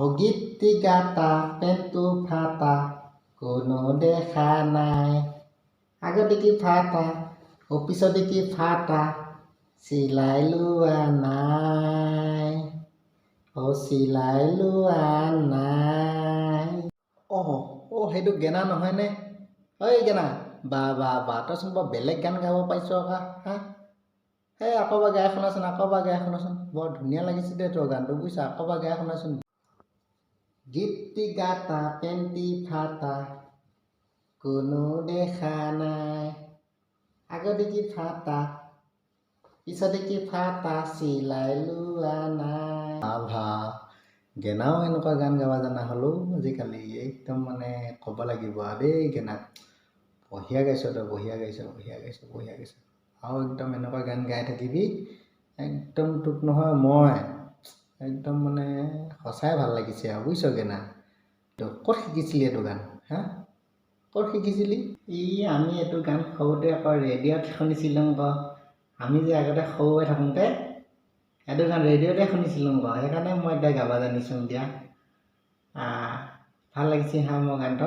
অ গীতি গাতা, পেণ্টটো ফাটা, কোনো দেখা নাই। আগতে কি ফাটা, অ পিছতে কি ফাটা, চিলাই লোৱা নাই, অ চিলাই লোৱা নাই। অ অ, সেইটো গেনা নহয়নে? ঐ গেনা, বা বা বা, তইচোন বৰ বেলেগ গান গাব পাৰিছ আকৌ। হা, সেই আকৌ এবাৰ গাই শুনাচোন, আকৌ এবাৰ গাই শুনাচোন। বৰ ধুনীয়া লাগিছে দেই তোৰ গানটো, বুজিছ? আকৌ এবাৰ গাই শুনাচোন। গীতি গাতা, পেন্টি ফাটা, কোনো দেখা নাই। আগতে কি ফাটা, পিছতে কি ফাটা, চিলাই লোৱা নাই। ভা, গেনাও এনেকুৱা গান গাব জানা হ'লেও আজিকালি একদম মানে ক'ব লাগিব আৰু দেই। গেনাক বঢ়িয়া গাইছ তই, বঢ়িয়া গাইছ, বঢ়িয়া গাইছ, বঢ়িয়া গাইছ। আৰু একদম এনেকুৱা গান গাই থাকিবি একদম। তোক নহয় মই একদম মানে সঁচাই ভাল লাগিছে আৰু, বুজিছ গেনা? তই ক'ত শিকিছিলি এইটো গান? হা, ক'ত শিকিছিলি? ই আমি এইটো গান সৰুতে আকৌ ৰেডিঅ'ত শুনিছিলোঁ আকৌ। আমি যে আগতে সৰু হৈ থাকোঁতে এইটো গান ৰেডিঅ'তে শুনিছিলোঁ আকৌ, সেইকাৰণে মই এতিয়া গাব জানিছোঁ। দিয়া, ভাল লাগিছে হা মোৰ গানটো।